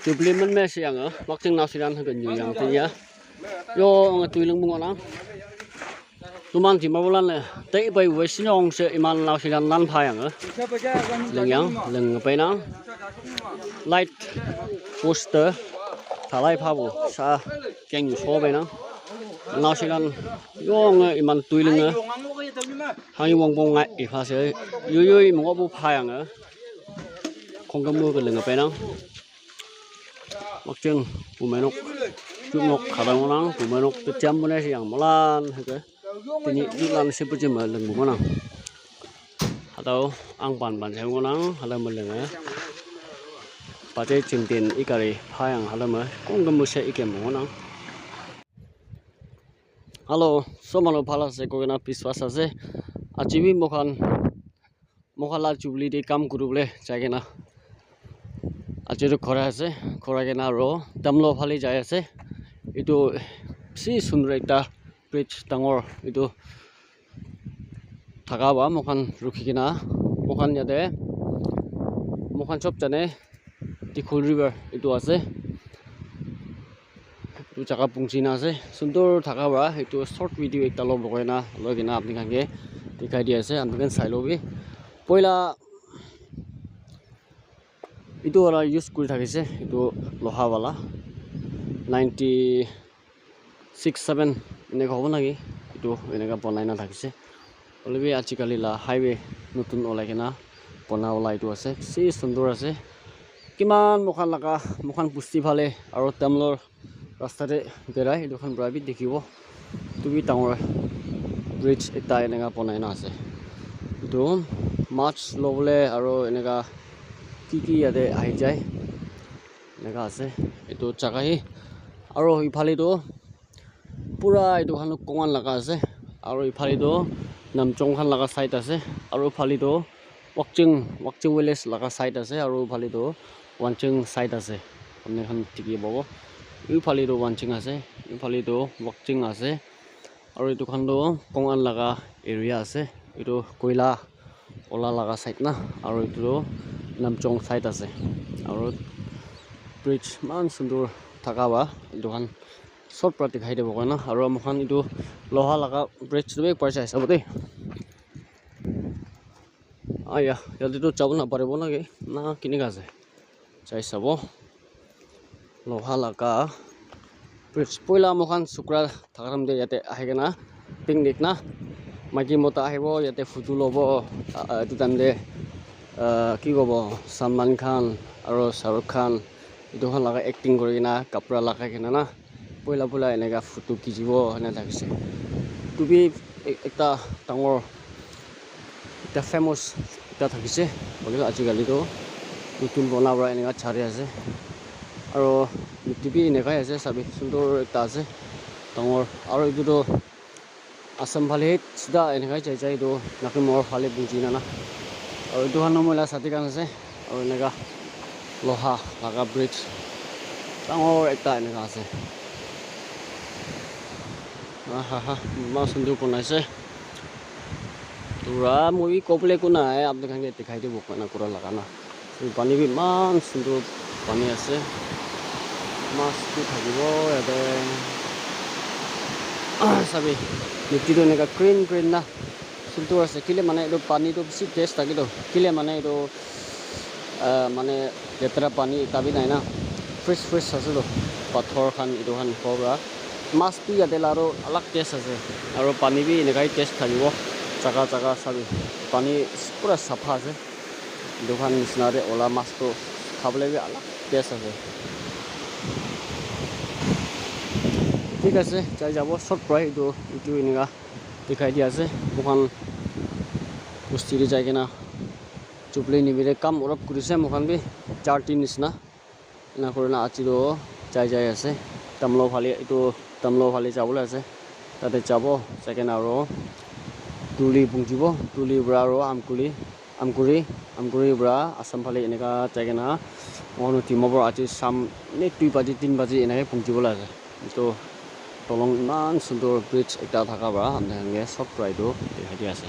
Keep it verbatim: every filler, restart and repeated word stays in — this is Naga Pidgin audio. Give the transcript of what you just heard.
Jubilee man me siang a, wakching nau sinan ha nyu yang te ya. Yo, ang tuiling mung alang. Tuman ti mabulan le, te ipai wesi nong se iman nau sinan nan pha yang a. Leng yang, leng pe na. Light poster, thalai pha bu, sa, keng yu so pe na. Nau sinan, yo, ang iman tuiling a. Hangi wong bong ngai, ifa se, yo, yo, i mung bu pha yang a. Khongkam mo ke lenga penang. Makcheng pumenok chunok khadang nang pumenok te cham bune si yang malan heke. Tini julan se puji ma leng bu nang. Hatao ang pan pan se nang hala ma lenga. Pate chintin ikari phayang hala ma khongkam mo se ikem mo nang. Hello, so manu bhal ase koina biswas ase. Aji bi moikhan Moikhan la jubilee te kam kuribole jai kena aji tu khora ase, khora kena aro Tamlo phale jai ase. Etu bishi sundor ekta bridge dangor etu thaka para moikhan rukhi kena moikhan yate moikhan sob jane Dikhul river etu ase. Etu jaga punchi na ase, sundur thaka para etu short video ekta lobo koina loi kena apni khan ke dikhai di ase, apni khan sai lobi. Poila etu wala use kuri thakise, etu loha wala ninety six seven eneka hobo naki, etu eneka bonai na thakise. Hoilebi ajikali la highway notun olai kena bona wala etu ase, bishi sundur ase. Kiman moikhan laga, moikhan busti phale aro Tamlor rasta te berai, etu khan para bi dikhibo. Etu bi dangor bridge ekta eneka bonai na ase. Etu mats lobole aro eneka ki ki yate ahi jai eneka ase. Etu jaga hi aro ephale tu pura etu khan tu Kongan laga ase, aro ephale tu Namchong khan laga side ase, aro ephale tu Wakching, Wakching village laga side ase, aro ephale tu Wanching side ase. Apni khan dikhi pabo, ephale tu Wanching ase, ephale tu Wakching ase, aro etu khan tu Kongan laga area ase, etu koila ola laga side na, aro etu tu Namchong side ase, aro bridge eman sundur thaka para etu khan short para dikhai dibo koina, aro moikhan etu loha laga bridge tu bi ekbar jai sabo de. Aya, yate tu jabo na paribo na ki, na kineka ase? Jai sabo. Loha laga bridge. Poila moikhan sukra thaka time te yate ahi kena picnic na, maiki mota ahibo, yate photo lobo, ah, ah, etu time te, ah, ki kobo, Salman Khan aro Shah Rukh Khan, etu khan laga acting kuri kena, kapra lagai kena na, poila poila eneka photo khichibo ena thakise. Etu bi e-, ekta dangor, ekta famous ekta thakise. Hoilebi ajikali tu notun bona para eneka chari ase. Aro etu bi enekai ase, sabi sundur ekta ase, dangor. Aro etu tu Assam phale sida enekai jai jai etu Nakinmor phale punchi na na. Aro etu khan tu moi la sathi khan ase. Aro eneka loha laga bridge dangor ekta eneka ase. Aha ha, eman sundur banai ase. Pura moi bi kobole ekuna nai, apni khan ke dikhai dibo koina kura laga na. Pani bi eman sundur pani ase. Mas bi thakibo yate. Sabi, miti tu eneka green green na. Sundur ase. Kile mane etu pani tu bishi taste thake tu. Kile mane etu, ah, mane letera pani ekta bi nai na. Fresh fresh ase tu. Pathor khan etu khan khobra. Mas bi yate la aro alak taste ase. Aro pani bi enekai taste thakibo. Jaga jaga sabi. Pani pura sapha ase. Etu khan nishina te ola mas tu khabole bi alak taste ase. Thik ase, jai jabo, short para etu, etu enika dikhai di ase. Moikhan bosti te jai kena jubilee nimite kam olop kuri se, moikhan bi char din nishina. Ena kurina aji toh jai jai ase. Tamlo phale, etu Tamlo phale jabole ase. Tate jabo, second aro tuli punchibo, tuli para aro Amkuli, Amguri, Amguri para Assam phale eneka jai kena, moi khan Dimapur aji sham ni dui baji, tin baji eneka punchi bole ase. Etu dolong eman sundor bridge ekta thaka para ami khan ke sob para etu dikhai di ase.